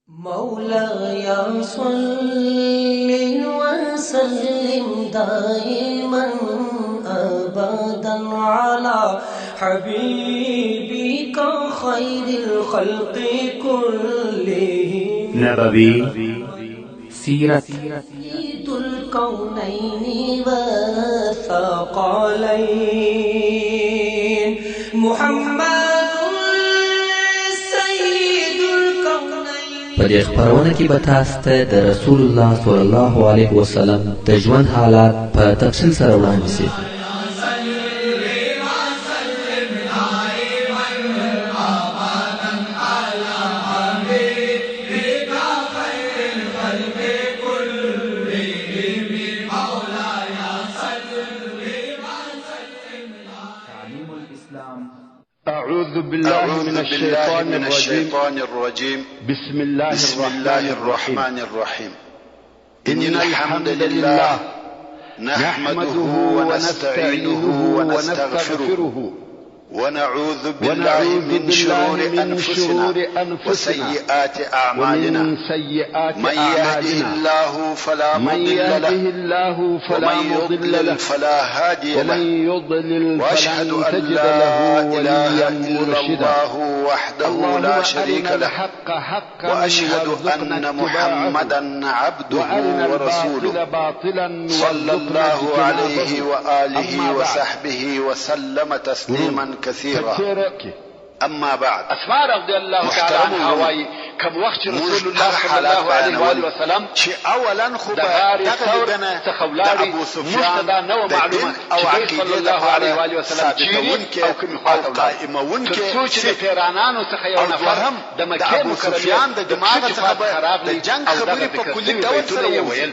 مولاي صل وسلم دائما أبدا على حبيبك خير الخلق كلهم. نبوي سیرت. سيد الكونين والثقلين محمد سيد الكونين. په دې خپرونه کې به تاسو ته د رسول الله صلی الله علیه وسلم د ژوند حالات په تفصیل سره وړاندې شي. أعوذ بالله أعوذ من بالله الشيطان من الرجيم. الشيطان الرجيم. بسم الله بسم الرحمن الله الرحيم. الرحمن الرحيم. إن الحمد لله نحمده ونستعينه ونستغفره ونعوذ بالله ونعوذ من بالله شرور من أنفسنا شرور أنفسنا وسيئات أعمالنا. ومن سيئات من يهده أعمالنا. الله فلا من مضل يهده له الله فلا ومن مضل يضلل له فلا هادي ومن له يضلل وأشهد فلن أن تجد لا له إله وليا إلا مرشدا. الله وحده اللهم لا شريك أرنا له الحق حقا وأشهد وارزقنا أن اتباعه محمدا عبده وأرنا ورسوله الباطل باطلا صلى وارزقنا الله عليه اجتنابه. وآله أما بعد. وصحبه وسلم تسليما كثيرا. په تېره کې أما بعد. اسماء رضی الله تعالی محترم عنها ورونو، وایي کوم وخت چې موږ رسول الله هغه صلی حالات الله علیه بیانول وآله وسلم چې اولا خو د به غار دغه ثور لیدنه څخه د ولاړې، ابو موږ ته سفیان دا نه وه د دین معلومه او چې دی عقیدې صلی الله لپاره علیه وآله وسلم چیرې ثابتوونکې او کومې خوا او ته ولاړ. قائموونکې تر څو چې شي. د پیرانانو څخه یو او نفر دوهم د د مکې ابو مکرمې سفیان د د دماغ کښتې څخه خوا به څخه د راغلی جنګ او دغه خبرې په ذکر کلي شوي ډول بیتونه سره یې ووځي. ویل.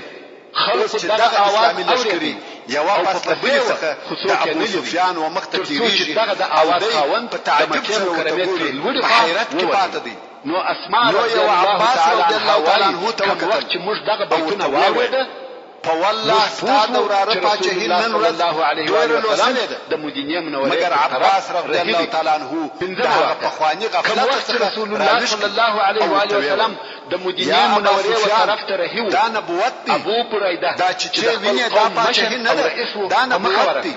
اوس خلکو چې دغه دغه آواز اسلامي لښکرې اورېدی یوه او پس په له پسې بلې وه څخه خو د څوک یې ابو نه لیدی سفیان و مخ ته تر څو چې تېرېږي دغه د او آواز دی خاوند په د تعجب مکې سره ورته مکرمې تر ګوري، لوړې په خوا حیرت کې ووتی. پاته دی. نو اسماء نو رضی یو الله عباس تعالی رضی عنها الله تعالی وایي عنه ته کوم وکتل وخت چې موږ دغه او بیتونه ورته ویې ویل، واورېده په والله موږ ستا پوه د شو وراره چې رسول پاچهي الله نن صلی ورځ الله علیه ډېره وآله لو وسلم سوې ده. د مدینې منورې مګر پر طرف عباس رضی رهي الله دی. تعالی عنه د پنځمه هغه واقعه پخواني کوم غفلت وخت چې څخه رسول الله راویښ صلی کړ الله علیه او وآله ورته ویې وسلم ویل، د مدینې یا ابا منورې و سفیان طرف ته رهي و، دا نبوت دی، ابو بریده دا چې چې ته د خپل وینې دا قوم مشر پاچهي نه او ده، رئیس و دا په مخه نبوت ورغی دی.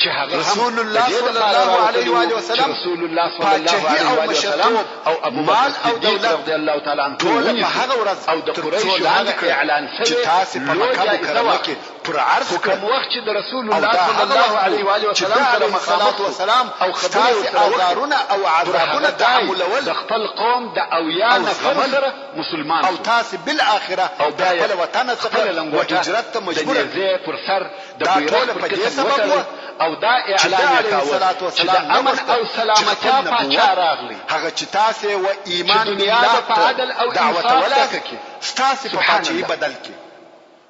چې هغه هم رسول د الله دې صلی لپاره الله راوتلی علیه و وآله چې وسلم رسول الله صلی الله پاچهي علیه او وآله وسلم مشرتوب، او ابوبکر مال او صدیق دولت رضی الله تعالی عنه ټوله په ونیسي هغه ورځ او د تر پښو قریشو لاندې هغه کړه اعلان چې شوې تاسې په لویه مکه جایزه مکرمه واخلي. کې پر عرض خو کړه. کوم وخت چې د رسول او الله دا صلی هغه الله وخت علیه و وآله چې وسلم ده سره علیه مخامخ الصلاة شو والسلام او خبرې ستاسې ورسره وکړې، آزارونه او پر عذابونه هغه ځای تحملول د خپل قوم د 70 او نفرو زغمل سره مسلمان او شو. تاسې بالآخره او د بیا یې خپله وطنه څخه خپله و لنګوټه هجرت ته د مجبوره کړئ. نیزې پر سر د دا بیرغ ټوله پر په دې قسم سبب وتړل وه او دا چې ده اعلان یې علیه کاوه الصلاة چې د والسلام نه امن غوښتل او چې سلامتیا خپل پاچا نبوت راغلی هغه چې تاسې یې و چې ایمان دنیا بالله به په ته عدل او انصاف دعوتولاست ډکه کړي. ستاسې په سبحان پاچهي الله. بدل کړي.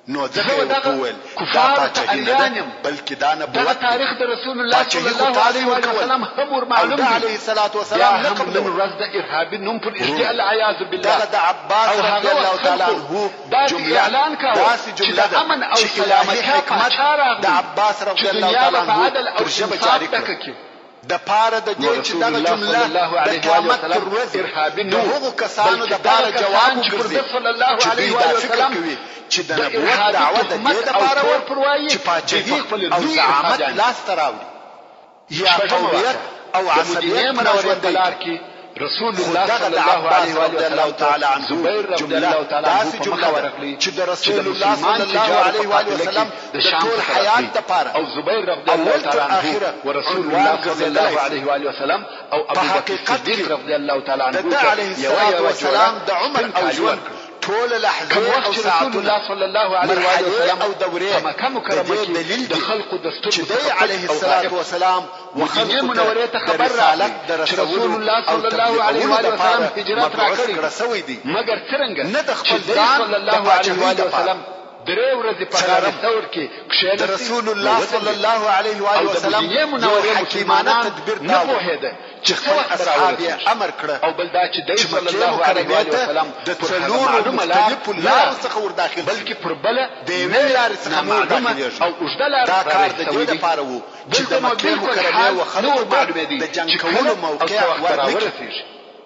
نو ځکه زه یې و ورته دغه وویل، دا کفارو ته پاچهي نه ده اریان یم. بلکې دا دغه نبوت دی. تاریخ د رسول الله صلی پاچهي خو الله تاسې علیه وآله ورکول وسلم هم ور او معلوم ده دی. علیه الصلاة بیا والسلام نه هم نن قبلول. ورځ د ارهابي نوم پر ږدي وروڼو، العیاذ بالله. دغه د عباس او رضی هغه الله وخت تعالی خلکو عنه داسې جمله اعلان کاوه داسې چې جمله د ده امن او چې الهي سلامتیا حکمت پاچا د راغلی عباس چې رضی الله دنیا تعالی به په عنه عدل او پر ژبه انصاف جاري کړه. ډکه کړي. د پاره د نو دې چې رسول دغه الله جمله صلی الله د علیه وآله قیامت تر وسلم ورځې ارهابي د نه و، هغو کسانو بلکې د پاره دغه جواب کسان چې پر وګرځي ده صلی الله چې علیه دوی دا وآله فکر وسلم کوي چې د د نبوت ارهابي دعوه د دې تهمت د او پاره تور وه پر وایي، چې دوی په پاچهي خپله او لوی زعامت ارهابیان دي. لاسته راوړي یا شپږمه قومیت واقعه او د مدینې عصبیت منورې په راژوندی لار کړي. کې رسول خو الله دغه صلی د الله عباس علیه وآله رضی الله وسلم ته تعالی عنه زبیر رضی جمله الله تعالی عنه داسې په جمله مخه ده ورغلی چې د چې د رسول الله مسلمان صلی الله تجارو په علیه وآله قافله کې وسلم د د شام ټول څخه حیات راتلی دپاره او زبیر رضی الله اول تعالی تر عنه آخره ورسول عنوان الله صلی الله ګرځېدلی شي. علیه وآله وسلم او په ابوبکر حقیقت صدیق کې رضی الله تعالی د عنه ده ته علیه یوه الصلاة یوه جوړه والسلام د عمر سپین او کالي ژوند ورکړل. ټوله کوم لحظې وخت او چې رسول ساعتونه، الله صلی الله علیه وآله مرحلې وسلم او دورې په مکه د مکرمه دې کې دلیل د دي خلقو د چې سترګو دی څخه پټ علیه او الصلاة غایب شو، والسلام و مدینې خلقو ته منورې ته د خبر رسالت راغی د چې رسول رسولو الله او صلی الله علیه تبلیغولو وآله وسلم دپاره هجرت مبعوث راکړی کړه سوی دی، مګر څرنګه نه د چې خپل دی ځان صلی د الله علیه پاچهۍ وآله دپاره. وسلم درې ورځې په غار څلورم، ثور کې د کښېنستی رسول نو الله صلی ودرېد الله علیه او وآله د وسلم مدینې یو منورې حکیمانه مسلمانان تدبیر نه دا و پوهېده چې چې څه خپل وخت به اصحاب یې راورسېږي امر کړه او بل دا چې دی چې صلی مکې الله علیه مکرمې وآله ته وسلم د پر هغه څلورو معلومه لار مختلفو نه لارو راغی څخه ورداخل شي، بلکې پر بله د یوې نوې لارې څخه نه نامعلومه ورداخلېږي. او اوږده لار دا کار رارهي د دې سوی دی. لپاره و چې د دلته نو مکې بالکل مکرمې حال و نه خلکو ته ورمعلومېدی د جنګ چې کولو کله او موقع څه وخت به ورنه کړي. راورسېږي.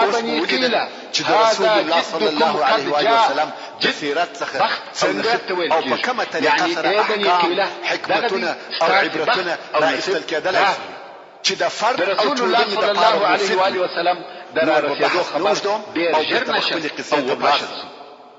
یا اوس بني مو ولیدل قیله چې د رسول هذا الله صلی جدكم الله قد علیه و آله جاء. وسلم د جد سیرت څخه بخت او څنګه نصیب ته ویل او په کېږي. کومه طریقه یعنی سره ای بني احکام، قیله، دغه دي حکمتونه او ستاسې عبرتونه بخت او را نصیب ایستل کېدلای راغی. شي چې د فرد د او رسول الله ټولنې صلی دپاره الله علیه مفید و آله وي. وسلم د نور را به رسېدو بحث نه خبر اوږدوم ډېر او ژر بیرته به نشر خپلې قصې او ته ولاړ وپاشل شم. شو.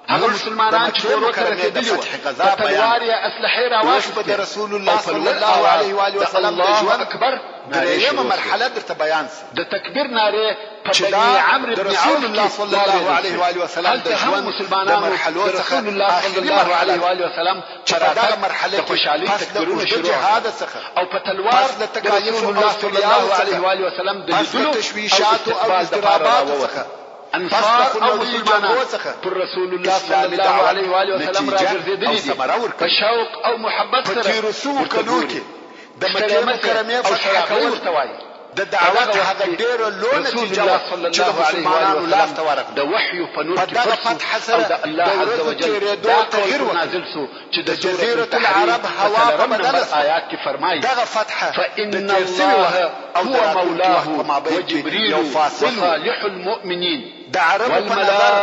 هغه موږ د مسلمانان چې مکې کورو ته مکرمې د رسېدلي وو فتح غزا په بیان تلوار یې اسلحې اوس به د راواخیستې رسول او الله په صلی لوړ الله آواز علیه و آله د وسلم د الله ژوند اکبر نارې درېیمه شروع شوې. مرحله درته بیان سي د تکبیر نارې په چې بني دا عمرو د بن رسول عوف الله کې صلی الله واورېدل علیه شوې. و آله وسلم د هلته هم ژوند د مسلمانانو مرحلو د څخه رسول الله صلی آخري الله مرحله علیه ده و آله وسلم چې په په دغه راتګ مرحله د کې خوشحالۍ پس له تکبیرونه اوږده شروع جهاد کړل څخه او په تلوار پس له د تکالیفو رسول او الله صلی الله ستړیاوو علیه څخه و آله وسلم د پس له لیدلو او تشویشاتو او استقبال دپاره اضطراباتو راووتل. څخه پس له انصار او خونړیو مسلمانان جګړو څخه پر رسول الله صلی اسلامي الله دعوت علیه و آله وسلم نتیجه او راګرځېدلي دي ثمره په ورکوي. شوق او محبت په سره تېرو سوو ورته کلو ګوري کې د مکې ستړی مه مکرمې او فتح ښه راغلی کول ورته وایي. د دعوت هغه ډېره لویه نتیجه وه چې د مسلمانانو لاس ته ورغله. په دغه فتحه سره د ورځو تېرېدو تغیر وکړ، د جزیرة العرب هوا په بدله شوه. دغه فتحه د تېر شوي وخت او د راتلونکي وخت په مابین کې یو فاصل و. د عربو په نظر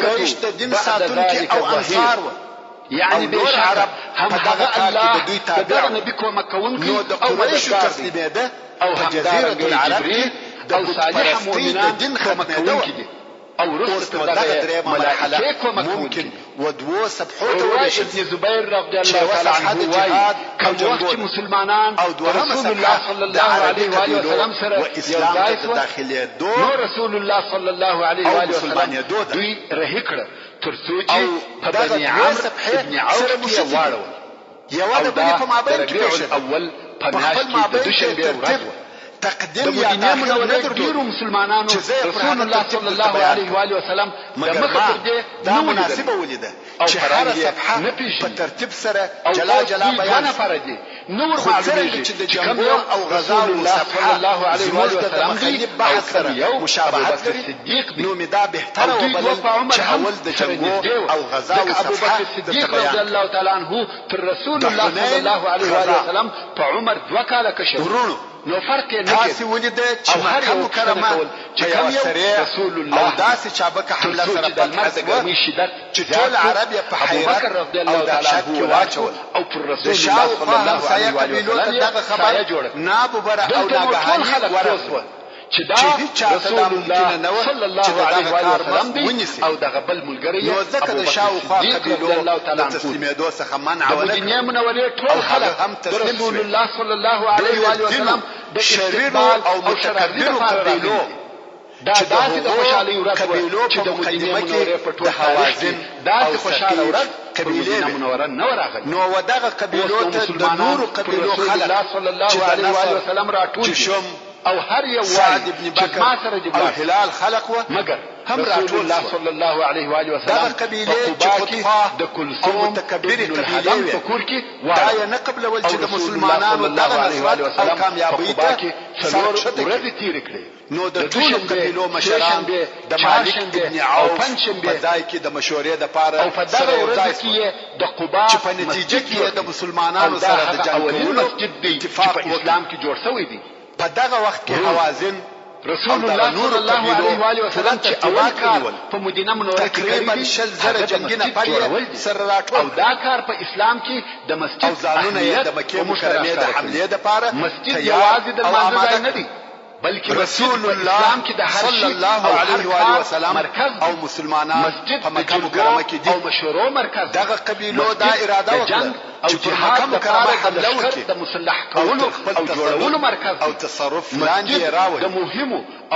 قریش د دین ساتونکي او انصار وه او نور عرب په دغه کار کې د دوی تابع وه، نو د قریشو تسلیمېده په جزیرة العرب کې د بت پرستۍ د دین ختمېده وه. اوس نو دغه درېیمه مرحله ممکن و دوو صفحو ته ووېشل شي، چې یوه صفحه د جهاد او جنګو ده او دوهمه صفحه د عربي قبیلو و اسلام ته د داخلېدو او مسلمانېدو ده. او دغه دوې صفحې سره نښتې دي، یوه د بلې په مابین کې پېښه ده، په خپل مابین کې یې ترتیب، تقدیم یا تاخیر نه درلود چې زه یې پر هغه ترتیب درته بیان کړم، مګر ما دا مناسبه ولیده چې هره صفحه په ترتیب سره جلا جلا بیان شي، خو څرنګه چې د جنګو او غزاوو صفحه زموږ د دمخني بحث سره مشابهت لري، نو مې دا بهتره وبلل چې اول د جنګو او غزاوو صفحه درته بیان کړم. د حنین غزا. وروڼو! تاسې ولیده چې مکه مکرمه په یوه سریع او داسې چابکه حمله سره فتح شوه چې ټول عرب یې په حیرت او دهشت کې واچول. د شاوخوا همسایه قبیلو ته دغه خبر ناببره او ناګهاني ورغلو چې هیچا ته دا ممکنه نه وه چې د دغه کار مخ ونیسي، نو ځکه د شاوخوا قبیلو د تسلیمېدو څخه منع ونه کړل او هغه هم تسلیم شوې. دوی له ځینو شریرو او متکبرو قبیلو چې د هغو قبیلو په مقدمه کې د هوازن او ثقیف قبیلې وې، نو ودغه قبیلو ته د نورو قبیلو خلک چې د نصر، جشم، سعد بن بکر او هلال خلک وه هم راټول شول. دغه قبیلې چې خودخواه او متکبرې قبیلې وې، دا یې نه قبلول چې د مسلمانانو دغه نصرت او کامیابۍ ته سر کښته کړي، نو د ټولو قبیلو مشران د مالک ابن عوف په ځای کې د مشورې لپاره سره یو ځای شول، چې په نتیجه کې یې د مسلمانانو سره د جنګ کولو اتفاق وکړ. په دغه وخت کې هوازن او دغه نورو قبیلو پوره ترتیبات ونیول، تقریباً 20,000 جنګي نفر یې سره راټول کړل او ځانونه یې د مکې مکرمې د حملې لپاره تیار او اماده کړل. رسول الله صلی الله علیه وآله وسلم او مسلمانان په مکه مکرمه کې دي، دغه قبیلو دا اراده وکړه چې پر مکه مکرمه حمله وکړي او تر خپل تسلط او تصرف لاندې یې راولي،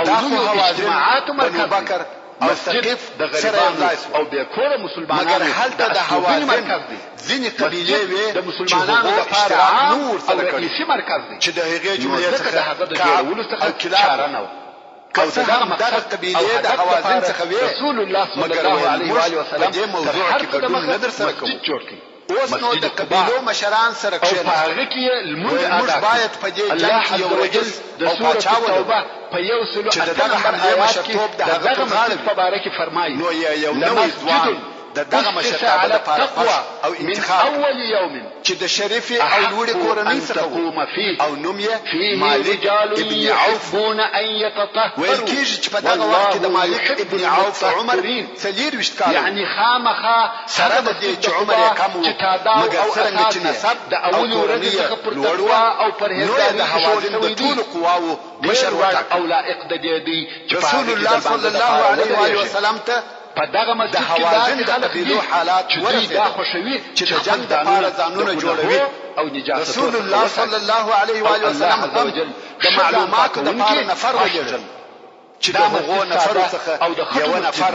دا خو هوازن، بنو بکر او ثقیف سره یو ځای شول، مګر هلته د هوازن ځینې قبیلې وې چې هغو اشتراک نه وو ورسره کړی، چې د هغې جملې څخه کعب او کلاب وو. که څه هم دغه قبیلې د هوازن څخه وې، مګر ویل موږ په دې موضوع کې ګډون نه درسره کوو. اوس نو د قبیلو مشران سره کښېناستل، ویل موږ باید په دې جنګ کې یو رئیس او پاچا ولرو چې د دغه حملې مشرتوب د هغه پر غاړه وي، نو یې یو نوی ځوان د دغه مشرتابه لپاره خوښ او انتخاب کړ چې د شریفې او لوړې کورنۍ څخه و او نوم یې مالک ابن عوف و. ویل کېږي چې په دغه وخت کې د مالک ابن عوف عمر 24 کاله و. سره د دې چې عمر یې کم و، مګر څرنګه چې نسب او کورنۍ یې لوړ وه، نو یې د هوازن د ټولو قواوو مشر وټاکه. رسول الله صلی الله علیه وآله وسلم ته د هوازن د قبیلو حالات ورسېدل چې د جنګ دپاره ځانونه جوړوي، رسول الله صلی الله علیه وآله وسلم هم د معلوماتو دپاره نفر ولېږل چې د هغو نفرو څخه یوه نفر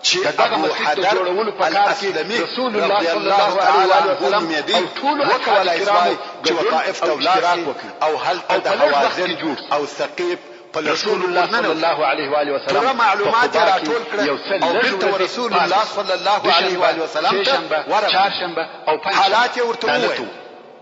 چې ابو حدر الاسلمي رضی الله تعالی عنه نومېدی وکولای شوای چې و طائف ته ولاړ شي او هلته د هوازن او ثقیف په لښکرو ورننوځي، پوره معلومات یې راټول کړه او بیرته ورسول الله صلی الله علیه وآله وسلم ته ورغلل، حالات یې ورته وویل.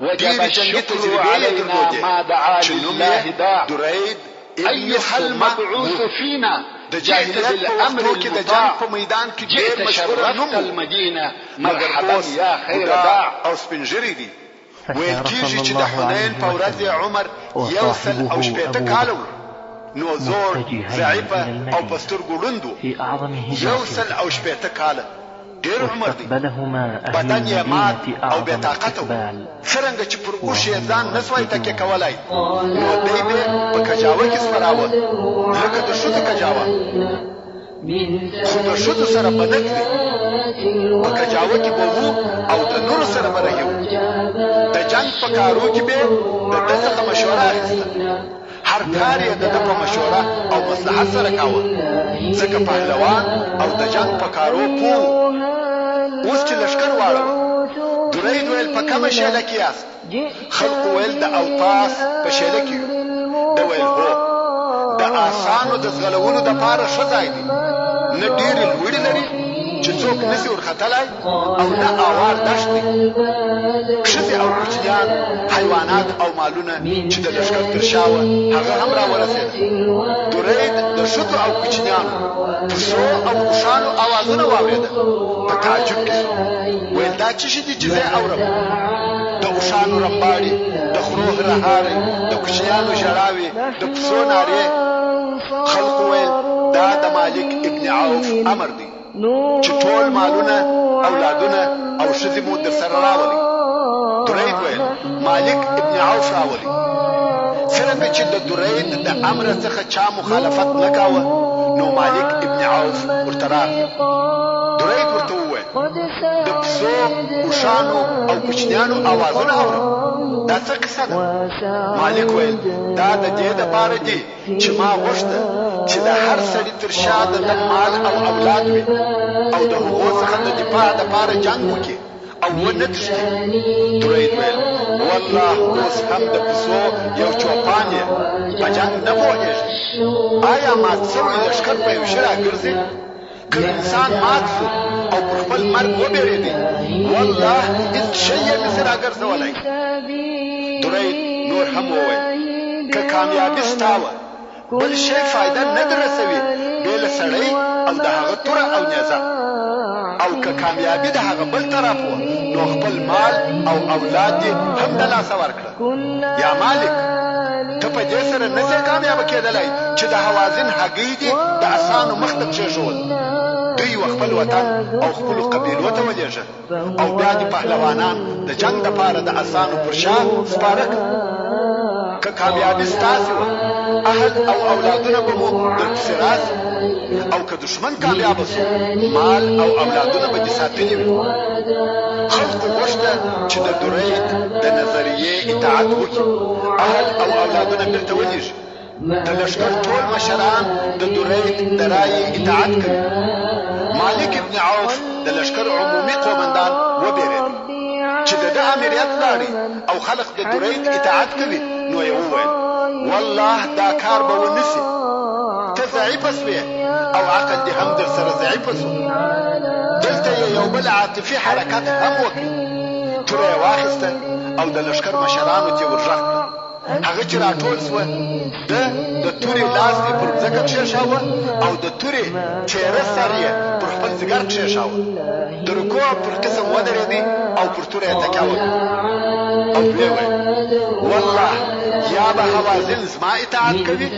وجب ډېرې جنګي الشكر تجربې یې علينا درلودې ما دعا چې نوم لله یې داع درید ابن أيها سلمه المبعوث و. فينا د جئت جاهلیت په بالأمر وختو کې د جنګ المطاع په میدان کې ډېر جئت مشهور نوم شرفت و. المدينة مګر مرحبا اوس يا خير بوډا داع. او سپین ږیری دی. ویل فسار کیږي صلى چې د الله حنین عليه په ورځ یې وسلم عمر 160 وصاحبه أبو کاله و. بكر نو زوړ، متجهين ضعیفه إلى او په المدينة سترګو ړوند و. في أعظم 160 کاله ډېر عمر دی. واستقبلهما أهل بدن یې مات المدينة او أعظم بې طاقته و. استقبال څرنګه چې پر اوښ یې وهم ځان نه سوای تکیه يرددون کولای، نو دی به په کجاوه کې سپراوه، لکه د ښځو کجاوه. خو د ښځو سره به نه تلي، په کجاوه کې به وو او د نورو سره به رهي وو. د جنګ په کارو کې به د ده څخه مشوره اخیسته. هر کار یې د ده په مشوره او مصلحت سره کاوه، ځکه پهلوان او د جنګ په کارو پوه و. اوس چې لښکر واړوه، درید ویل په کومه شېله کې یاست؟ خلقو ویل د اوطاس په شېله کې یو. ده ویل هو، د آسانو د ځغلولو دپاره ښه ځای دی، نه ډېرې لوړې لري چې څوک نه شي ورختلای او نه آوار دښت دی. ښځې او کوچنیان، حیوانات او مالونه چې د لښکر تر شا وه هغه هم راورسېدل. درید د ښځو او کوچنیانو، پسو او اوښانو اوازونه واورېدل، په تعجب کې شو، ویل دا څه شي دي چې زه یې اورم؟ د اوښانو رمباړې، د خرو هرهاری، د کوچنیانو ژړاوې، د پسو نارې. خلقو ویل دا د مالک ابن عوف امر دی چې ټول مالونه، اولادونه او ښځې مو درسره راولئ. درید ویل مالک ابن عوف راولئ. څرنګه چې د درید د امر څخه چا مخالفت نه کاوه نو مالک ابن عوف ورته راغی. درید ورته وویل د پسو، اوښانو او کوچنیانو اوازونه اورم، دا څه قصه ده؟ مالک ویل دا د دې دپاره دي چې ما غوښته چې د هر سړي تر شا د ده مال او اولاد وي او د هغو څخه د دفاع دپاره جنګ وکړي او ونه تښتي. درید ویل والله اوس هم د پسو یو چوپان یې، په جنګ نه پوهېږې. آیا مات شوی لښکر په یو شي راګرځي؟ که انسان مات شو او پر خپل مرګ وبېرېدی، والله هیڅ شی یې نشي راګرځولی. درید نور هم وویل، که کامیابي ستا وه، بل شی فایده نه در رسوي بې له سړی او د هغه توره او نیزه، او که کامیابي د هغه بل طرف وه، نو خپل مال او اولاد دې هم د لاسه ورکړه. یا مالک! ته په دې سره نه شې کامیابه کېدلای چې د هوازن هګۍ دې د اسانو مخ ته کښېښول. دوی و خپل وطن او خپلو قبیلو ته ولېږه او بیا دې پهلوانان د جنګ دپاره د اسانو پر شا سپاره کړه. که کامیابي ستاسې وه، اهل او اولادونه به مو درپسې راشي او که دښمن کامیابه شو، مال او اولادونه به دې ساتلي وي. خلقو غوښته چې د درید د نظریې اطاعت وکړي، اهل او اولادونه بیرته ولیږي. د لښکر ټول مشران د درید د رایې اطاعت کوي. مالک ابن عوف د لښکر عمومي قومندان وبېرېد چې د ده امریت لاړی او خلق د درید اطاعت کوي، نو یې وویل، والله دا کار به ونه شي، ته ضعیفه شوې او عقل دې هم درسره ضعیفه شو. دلته یې یو بل عاطفي حرکت هم وکړ، توره یې واخیسته او د لښکر مشرانو ته یې ورغږ کړه. هغه چې راټول شوه، ده د تورې لاس یې پر مځکه کښېښاوه او د تورې تېره سر یې پر خپل ځیګر کښېښاوه. د رکوع پر قسم ودرېدی او پر توره یې تکیه وکړه او ویې ویل، والله یا به هوازن زما اطاعت کوي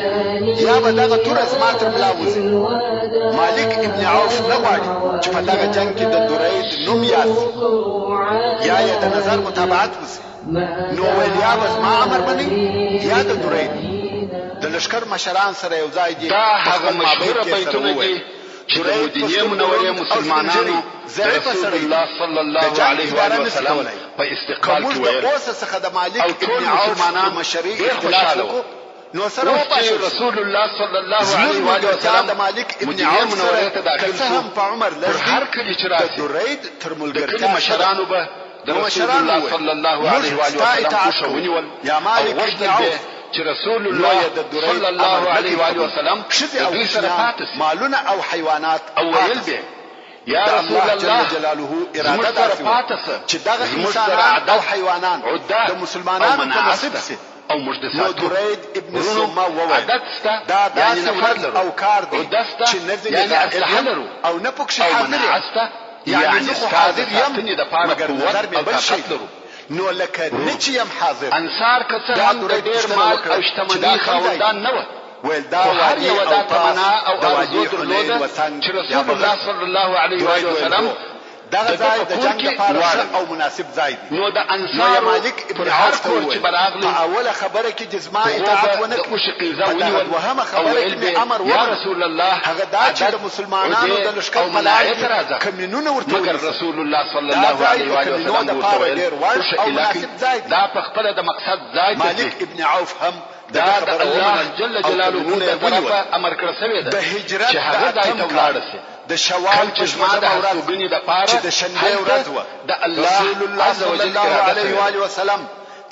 یا به دغه توره زما تر ملا وځي. مالک ابن عوف نه غواړي چې په دغه جنګ کې د درید نوم یاد شي یا یې د نظر متابعت وشي. نو ویل یا به زما امر منئ یا د درید. د لښکر مشران سره یو ځای دي دا په هغه خپل مابین مشهوره کې سره بیتونه وویل، دي چې د درید په مدینې سترګو منورې ړوند او سپین مسلمانانو ږیری د ضعیفه رسول سړی دی، الله صلی د الله جنګ علیه اداره وآله نشي وسلم کولای. په که استقبال موږ کې د ویل اوسه څخه د مالک او ټول ابن عوف د مسلمانان مشرۍ ډېر اختلاف خوشحاله وو. وکړو نو سره اوس چې وپاشل شو. رسول الله صلی الله زموږ علیه وآله ملګرتیا وسلم د مالک ابن مدینې عوف سره منورې ته که داخل څه شو، هم په عمر پر لږ دی، هر کلي چې د راشي درید تر د کلي ملګرتیا ښه ده. مشرانو به د نو رسول مشرانو الله وویل، صلی الله موږ علیه وآله ستا وسلم اطاعت اوښه کوو ونیول یا او مالک ابن غوښتل به عوف. چې رسول نو الله یې د درید صلی امر الله نه علیه دی وآله قبول. وسلم ښځې د او دوی سره کوچنیان، پاتې شي مالونه او حیوانات او پاتې ویل شول. به یا د رسول الله جل الله جلاله زموږ اراده سره داسې وه پاتې شه، چې دغه زموږ سره انسانان او عدد، حیوانان عده د او مسلمانانو په مناعت نصیب شته شي. او موږ د نو ساتو. درید ابن وروڼو صمه وویل، عدد شته دا یعنې داسې نفر ورځ لرو، او کار دی عده شته چې نه ځینې یعنې غائب اسلحه یم لرو او نه پکښې او حاضر یم. مناعت شته یعنې یعنې زه خو ستا د حاضر یم ساتنې دپاره مګر قوت نظر مې او بل شی طاقت دی. لرو. نو لکه نه چې یم حاضر. انصار که څه بیا هم د درید ډېر پوښتنه مال وکړه او چې شتمنۍ دا کوم ځای دی؟ خاوندان نه وه، ویل دا خو هر وادي یوه او دا پاس تمنا او د آرزو وادي حنین درلوده و څنګ چې یا رسول په الله غره. صلی الله علیه درید وآله ویل وسلم هو دغه د ده ځای په د کور جنګ کې لپاره ښه واړوي. او مناسب ځای دی. نو د نو یې انصارو مالک ابن پر هر عوف ته کور چې وویل، به راغلل، په اوله خبره کې دې زما هغو اطاعت به ونه د کړ، اوښي قیزه په دغه ونیول دوهمه او خبره ویل کې به مې امر یا ومنه، رسول الله هغه دا چې عدد، د مسلمانانو عدې د لښکر او په لار مناعې ته کې راځه. کمینونه ورته مګر ونیسه. رسول الله صلی دا الله ځای علیه د وآله کمینو وسلم به ورته دپاره ویل، ډېر وړ اوښه او ایله کړئ، مناسب ځای دی. دا په خپله د مقصد ځای ته ځي. مالک ابن عوف هم د دا ده د خبره الله ومنل جل او جلاله کمینونه د یې ونیول. طرفه امر کړه سوې ده د هجرت چې د هغه ځای اتم ته کال ولاړه سي. د شوال کم په چې زما د شپږمه ورځ هستوګنې دپاره چې د شنبې هلته ورځ وه، د الله رسول الله عز صلی وجل الله اراده علیه سوې ده. وآله وسلم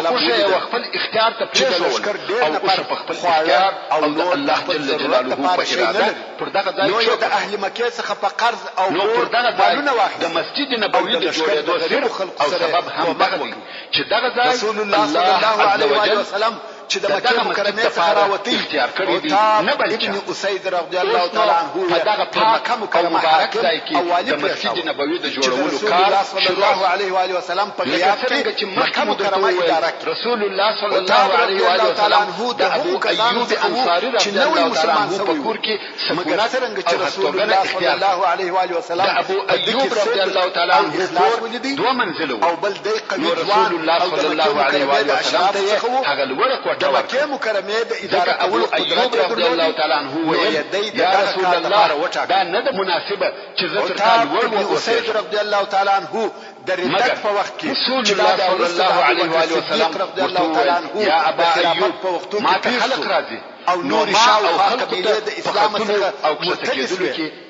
وسلم اوښه یې ولیده خپل اختیار ته چې پرېښول لښکر ډېر او نفر اوښه په خپل خواړه اختیار او او د نور د الله خپل جل ضرورت جلاله لپاره په شی نه اراده لري، پر دغه ځای نو یې چوپه د اهل مکې څخه په قرض او نو پور پر دغه ځای مالونه د واخیستل مسجد او نبوي د د لښکر د جوړېدو سر غریبو خلکو او سره سبب هم کومک دغه دی وکړ. چې دغه ځای رسول الله صلی الله الله عز علیه و آله وجل وسلم چې د د مکې دغه مسجد مکرمې څخه لپاره راوتی، اختیار کړی دی عتاب نه بل ابن چا. اسید رضی الله اوس نو تعالی عنه په یې دغه پر پاک مکه او مکرمه مبارک حاکم ځای کې او والي د مسجد پرېښاوه نبوي د چې د جوړولو رسول کار الله صلی شروع الله شو. علیه و آله وسلم په لکه غیاب څرنګه کې چې مخکې مکه مو درته مکرمه وویل اداره کړي. رسول الله صلی عتاب الله رضی علیه و الله آله تعالی وسلم عنه د د هغو ابو کسانو ایوب څخه وو انصاري چې رضی نوی الله تعالی مسلمان عنه په سوی کور وو، کې مګر سکونت څرنګه چې او رسول هستوګنه الله صلی اختیار کړه. الله علیه و آله د وسلم ابو په ده کې ایوب رضی صدق الله تعالی او عنه اخلاص کور ولیدی دوه منزله وو او بل دی قوي نو ځوان رسول الله او د صلی مکې الله علیه و مکرمې آله د وسلم اشرافو ته یې څخه وو، هغه لوړه د کوټه مکې ورکړه. مکرمې د اداره ځکه ابو کولو قدرت ایوب یې رضی الله درلودی، تعالی عنه نو ویل یې دی د یا دغه رسول کار الله لپاره وټاکه. دا نه ده مناسبه چې زه تر تا عتاب لوړ ابن اسید واوسېږم. رضی الله تعالی عنه د ردت مګر په وخت کې رسول چې دا الله بیا صلی وروسته د الله علیه ابوبکر و آله صدیق وسلم رضی ورته الله تعالی وویل عنه یا د ابا خلافت ایوب په وختو ما کې ته پېښ خلق شو راځي او نو نورې ما او شاوخوا خلکو قبیلې ته د په اسلام ختلو څخه او کښته مرتدې کېدلو شوې. کې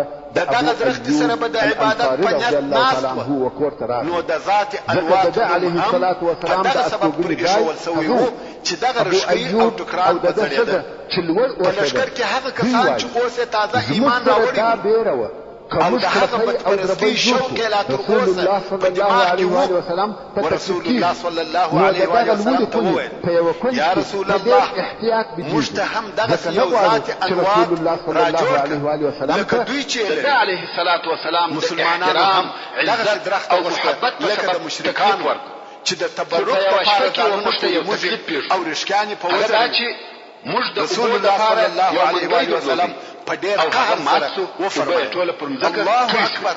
لپاره د دغه درختې سره به د عبادت په نیت ناست وه، نو د ذات انواط نوم هم په دغه سبب پر ایښوول شوی و چې دغه رشکۍ او ټوکران به ځړېدل. په لښکر کې هغه کسان چې اوس یې تازه ایمان راوړی و او د هغه بت پرستۍ شوق یې لا تر اوسه په دماغ کې و، ورسول الله صلی الله علیه وآله وسلم ته وویل، یا رسول الله! موږ ته هم دغسې یو ذات انواط راجوړ کړه لکه دوی چې یې لري. مسلمانانو هم دغسې درخته غوښته لکه د مشرکانو چې د تبرک لپاره ځانونه پورې موږي او رشکیانې په وځړوي. رسول الله صلی الله علیه وآله وسلم په ډېر قهر سره وفرمایل، الله اکبر!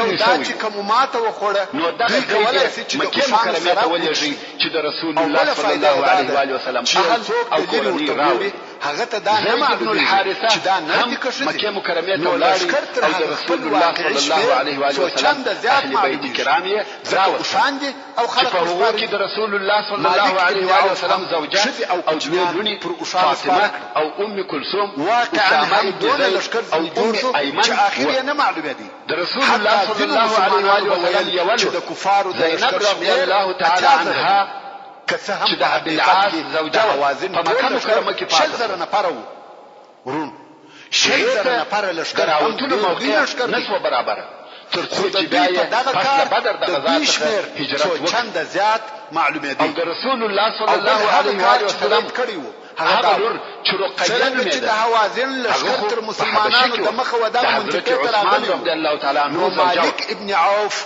یو لرې دا شوی چې وو. که مو ماته وخوړه نو دغه دوی ځای کولای دې شي چې د مکې اوښانو مکرمې سره ته وچ ولېږئ شي. چې د رسول او الله بله صلی فایده الله یې دا علیه ده وآله وسلم چې یو اهل څوک او د لرې کورنۍ ورته راوړي. ګوري هغه ته دا نه زید بن معلومېږي الحارثه چې دا نر هم دي که ښځې، مکې مکرمې ته نو ولاړی لښکر تر او د هغه رسول خپل الله واقعي صلی الله شمېر علیه وآله څو وسلم چنده زیات اهل بیت معلومېږي، کرام یې ځکه راوستل. اوښان دي او چې خلک په ور هغو سپاره کې دي. د رسول الله صلی الله مالک علیه ابن وآله عوف وسلم هم زوجه ښځې او او دوې کوچنیان لوڼې پر اوښانو فاطمه سپاره کړل. او ام کلثوم، واقعا اسامه هم ابن دونه زید لښکر او ځینې جوړ ام شو ایمن چې آخر وه. یې نه معلومېدی. د رسول الله حتی صلی ځینو الله علیه مسلمانانو وآله به وسلم ویل یوه چې لور د کفارو د زینب لښکر رضی شمېر الله تعالی 80 زره عنها دی. که څه هم چې د په ابي حقیقت العاص کې د زوجه وه هوازن په ټول مکه لښکر مکرمه کې 20 پاته زره شوه. نفره وو. وروڼو! 20 هغې زره ته نفره د لښکر هم راوتلو ډېر لوی موقع لښکر نه دی. شوه برابره تر څو خو د چې بیا دوی په یې دغه پس کار له بدر د د غزا دوی څخه شمېر هجرت څو وکړ. چنده زیات معلومېدی. او د رسول الله صلی او بل الله هغه علیه کار وآله چې وسلم درید کړی وو هغه هغه دا وو لور چې رقیه څرنګه چې د نومېده هوازن هغه لښکر خو تر په حبشه مسلمانانو کې د وه مخه و د دغه حضرت منطقې ته عثمان راغلی رضی وو الله تعالی نو عنه زوجه وه. مالک ابن عوف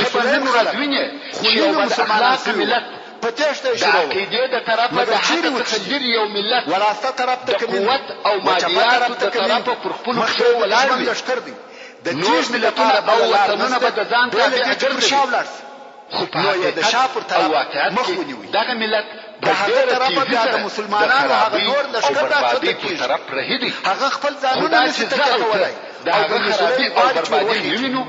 بني ته به سلیم نن ورځ خلک وینې خو چې یو نوي بد مسلمانان اخلاقه شوي وو، ملت په تېښته یې د شروع وکړه. عقیدې د طرفه د مګر حق چیرې څخه وتښتي؟ لرې یو ملت وراسته طرف د ته کمین قوت دی، او و چپه مادیاتو طرف د ته کمین طرفه دی، پر خپلو مخکې پښو یې د ولاړ دښمن وي. لښکر دی. د نور تېښتې ملتونه لپاره او بله لار وطنونه نشته به د ځان بې له تابع دې چې پر ګرځوي. شا ولاړ شي. خو په نو یې د حقیقت شا پر او طرف واقعیت مخ کې ونیوی. دغه ملت د په هغه ډېره طرفه تیزي بیا د سره د مسلمانانو هغه خرابۍ نور او لښکر راکښته بربادۍ پر کېږي. طرف رهي دی. هغه خپل خو ځانونه دا نه چې شي زه تکیه او ته کولای د او هغه بني خرابي سلیم او غواړي چې بربادي نه وروخېږي. وینو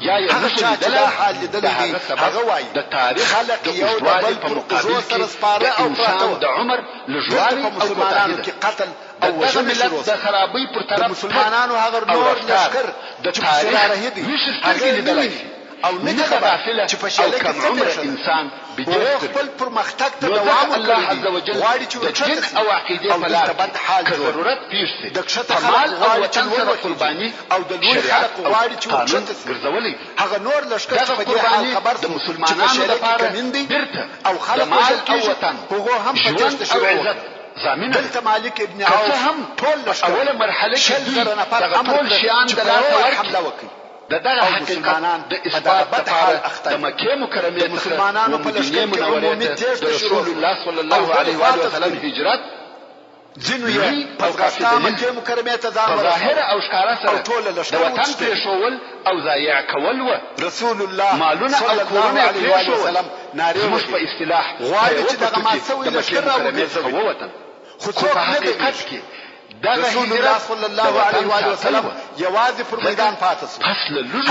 یا یې هغه نشو چا چې لیدلی، دا حال د لیدلی دی هغه سبب هغه وایي، د تاریخ خلک د یو د اوږدوالي بل په پر مقابل اوږو کې سره د سپاره او پراته انسان وه. د عمر دلته لږوالی په او کوتاهي مسلمانانو ده. کې قتل د او دغه وژنه ملت شروع د شوه. خرابۍ پر د طرف تګ مسلمانانو هغه او نور رفتار لښکر د چې پسې تاریخ رارهي دی ویښې هغه سترګې یې نه لیدلای ویني شي. او نه دي نه د خبر غافله چې په او شېله کې کم څه عمره پېښه ده. انسان هغو خپل پرمختګ ته دوام ورکړی دی، غواړي چې ورکښته شي او دلته بد حال جوړ دی. د کښته خلک غواړي چې لوړ وخیژي او د لوړ خلک غواړي چې ورکښته شي. هغه نور لښکر چې په دې حال خبر شو چې په شېله کې کمین دی او خلک وژل کېږي، هغو هم په تېښته شروع وکړه. دلته مالک ابن عوف ټول لښکر 20,000 نفر امر کړ چې په یوه وار حمله وکړي. او مسلمانان په دغه بد حال اخته دي. د مسلمانانو په لښکر کې عمومي تېښته شروع شوه او ډلې خواته ځغلي. ځینو یې په ځغاستا مکې مکرمې ته ځان ورساوه او ټوله لښکر وتښتېد. رسول الله صلی الله علیه وآله وسلم نارې وهي، غواړي چې دغه مات شوی لښکر راوګرځوي، خو څوک نه درېږي. رسول الله صلی الله علیه وآله وسلم یوازې پر میدان پاته شو.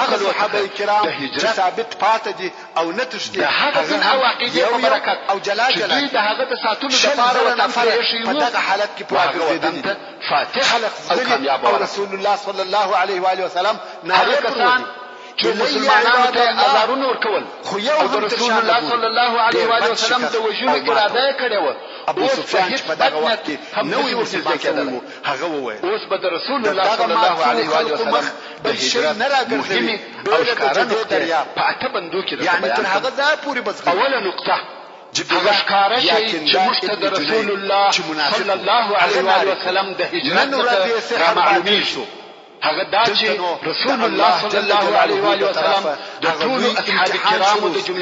هغه صحابه کرام چې ثابت پاته دي او نه تښتي، هغه هم یو یو او جلا جلا دي. 20,000 نفره په دغه حالت کې پر راګرځېدلي دي. خلق ځغلي او رسول الله صلی الله علیه وآله وسلم نارې پر وهي، الی عباد الله، خو یو هم تر شا نه ګوري. ډېر بد شکست او ماته وه. ابو سفیان چې په دغه وخت کې نوی مسلمان شوی وو، هغه وویل، د دغه مات شوو خلقو مخ بل شی نه راګرځوي بې له د جدې دریاب، یعنې تر هغه ځایه پورې به ځغلي. جبیله یا کنده ابن جنید چې منافق وو، هغه نارې کړې، نن ورځ یې سحر باطل شو. دلته نو د الله جل جلاله د طرفه هغه لوی امتحان شروع شو.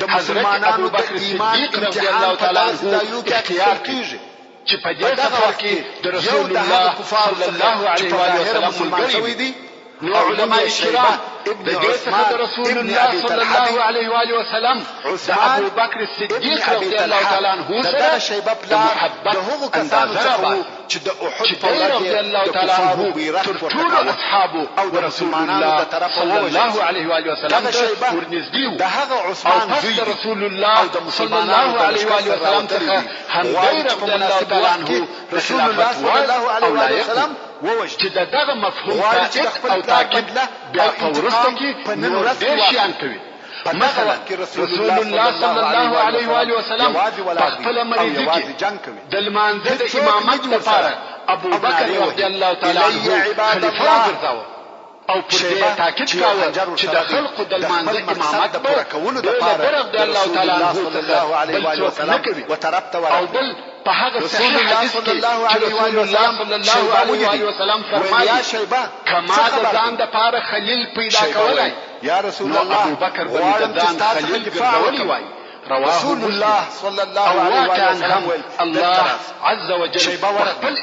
د مسلمانانو د ایمان امتحان په داسې ځایو کې اخیستل کېږي. په دغه وخت کې یو د هغه کفارو څخه چې په ظاهره مسلمان شوی دی او نوم یې شیبه ابن عثمان ابن ابي طلحه دی، عثمان ابن ابي طلحه د دغه شیبه پلار د هغو کسانو څخه وو چې د احد په ورځ یې د کفارو بیرغ پورته کاوه او د مسلمانانو د طرفه ووژل شو. دغه شیبه د هغه عثمان زوی دی او د مسلمانانو د لښکر سره راوتلی دی، غواړي چې په مناسب وخت کې رسول الله صلی الله علیه وآله وسلم ووژني. غواړي چې د خپل پلار بدله او انتقام په نن ورځ کې واخلي. په دغه وخت کې رسول الله صلی الله علیه وآله وسلم یوازې ولاړ دی او یوازې جنګ کوي، هیڅوک نه دي ورسره او نارې وهي، الی عباد الله! شیبه چې یو خنجر ورسره دی، د خپل مقصد د پوره کولو دپاره د رسول الله صلی الله علیه وآله وسلم و طرف ته ورغلی. رسول الله صلی الله علیه وآله وسلم شیبه ولیدی، ویل، یا شیبه، څه خبر دی؟ شیبه ویل، یا رسول الله، غواړم چې ستا څخه دفاع وکړم. رسول الله صلی الله علیه وآله وسلم ویل، دلته راسه. شیبه ورغله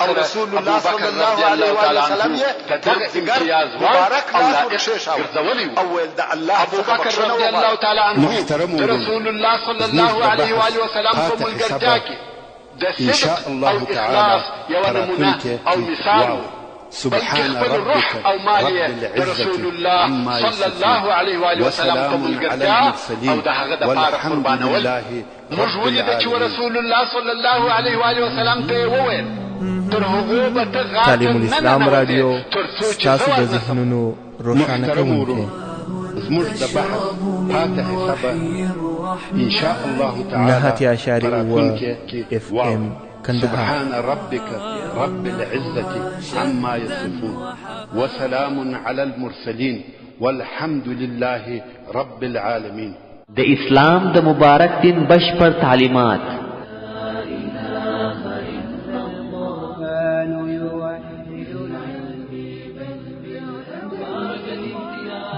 او رسول الله صلی الله علیه وآله وسلم یې پر ځیګر مبارک لاس ورکښېښاوه او ویل، د الله څخه بخښنه وغواړه. محترمو وروڼو! زموږ د بحث پاته حصه به ان شاء الله تعالی په راتلونکې کې واورئ. سبحان ربک رب العزة عما يصفون وسلام على المرسلين والحمد لله رب العالمين. تعلیم الاسلام راډیو ستاسو د ذهنونو روښانه محترمو کوونکی. وروڼو! زموږ د بحث پاته حصه به ان شاء الله تعالی 8.7 په راتلونکې کې اف ام واورئ. کندهار. سبحان ربك رب العزة عما يصفون وسلام على المرسلين والحمد لله رب العالمين. د اسلام د مبارک دین بشپړ تعلیمات.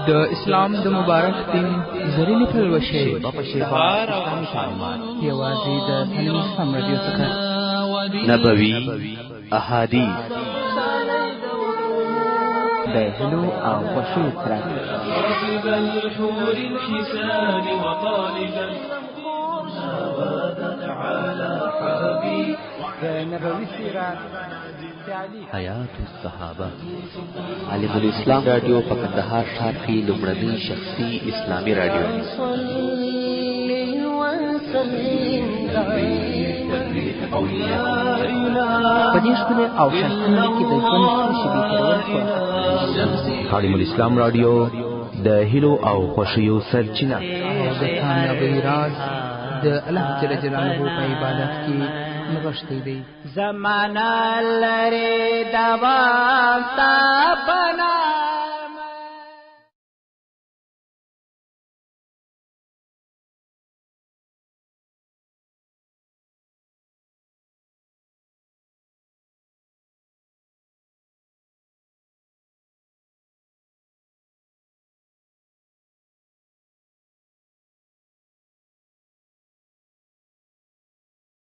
د اسلام د مبارک دین زرینې پلوشې شیبه په شیبه اسلامي تعلیمات. یوازې د تعلیم اسلام راډیو څخه. نبوي احادیث. د هیلو او خوښیو څرک. د نبوي سیرت حیات الصحابه. عالم الاسلام راډیو په کندهار ښار کې لومړنۍ شخصي اسلامي راډیو. په دې ښکلې او ښایسته نړۍ کې د ژوند څو شېبې تېرول خورا تعلیم الاسلام راډیو د هیلو او خوښیو سرچینه. او د کامیابۍ راز د الله جل جلاله په عبادت کې نغښتی دی. زمانہ لري دوام تا بنا.